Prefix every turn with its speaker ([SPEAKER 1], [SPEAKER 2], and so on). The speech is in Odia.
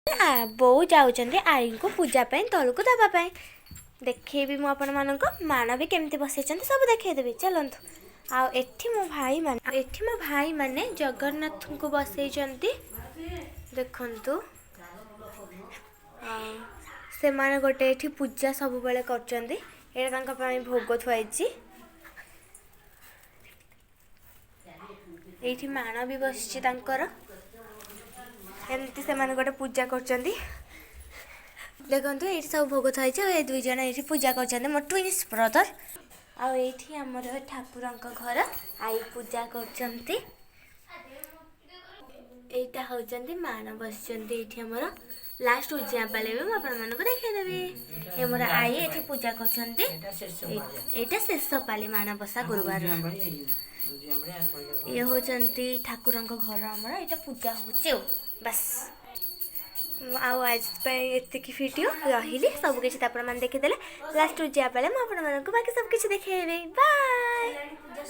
[SPEAKER 1] ବୋଉ ଯାଉଛନ୍ତି ଆଈଙ୍କୁ ପୂଜା ପାଇଁ ତଳକୁ ଦେବା ପାଇଁ। ଦେଖେଇବି ମୁଁ ଆପଣମାନଙ୍କୁ, ମାଣ ବି କେମିତି ବସେଇଛନ୍ତି ସବୁ ଦେଖେଇଦେବି, ଚାଲନ୍ତୁ। ଆଉ ଏଠି ମୋ ଭାଇମାନେ, ଏଠି ମୋ ଭାଇମାନେ ଜଗନ୍ନାଥଙ୍କୁ ବସେଇଛନ୍ତି, ଦେଖନ୍ତୁ। ଆଉ ସେମାନେ ଗୋଟେ ଏଠି ପୂଜା ସବୁବେଳେ କରୁଛନ୍ତି। ଏଇଟା ତାଙ୍କ ପାଇଁ ଭୋଗ ଥୁଆହେଇଛି। ଏଇଠି ମାଣ ବି ବସିଛି ତାଙ୍କର। ଏମିତି ସେମାନେ ଗୋଟେ ପୂଜା କରୁଛନ୍ତି। ଦେଖନ୍ତୁ, ଏଇଠି ସବୁ ଭୋଗ ଥୁଆ ହେଇଛି ଆଉ ଏ ଦୁଇ ଜଣ ଏଇଠି ପୂଜା କରୁଛନ୍ତି, ମୋ ଟ୍ୱିନ୍ସ ବ୍ରଦର। ଆଉ ଏଇଠି ଆମର ଠାକୁରଙ୍କ ଘର, ଆଈ ପୂଜା କରୁଛନ୍ତି। ଏଇଟା ହେଉଛନ୍ତି ମାଣ ବସିଛନ୍ତି ଏଇଠି ଆମର। ଲାଷ୍ଟ ଉଜିଆ ପାଳି ବି ମୁଁ ଆପଣମାନଙ୍କୁ ଦେଖେଇଦେବି। ଏ ମୋର ଆଈ ଏଠି ପୂଜା କରୁଛନ୍ତି। ଏଇଟା ଶେଷ ପାଳି ମାଣବସା ଗୁରୁବାର। ଇଏ ହେଉଛନ୍ତି ଠାକୁରଙ୍କ ଘର ଆମର, ଏଇଟା ପୂଜା ହେଉଛି। ଆଉ ବାସ୍, ଆଉ ଆଜି ପାଇଁ ଏତିକି ଭିଡ଼ିଓ ରହିଲି। ସବୁକିଛି ତ ଆପଣମାନେ ଦେଖିଦେଲେ। ଲାଷ୍ଟ ଉଜିଆ ବେଳେ ମୁଁ ଆପଣମାନଙ୍କୁ ବାକି ସବୁ କିଛି ଦେଖେଇବି। ବାଏ।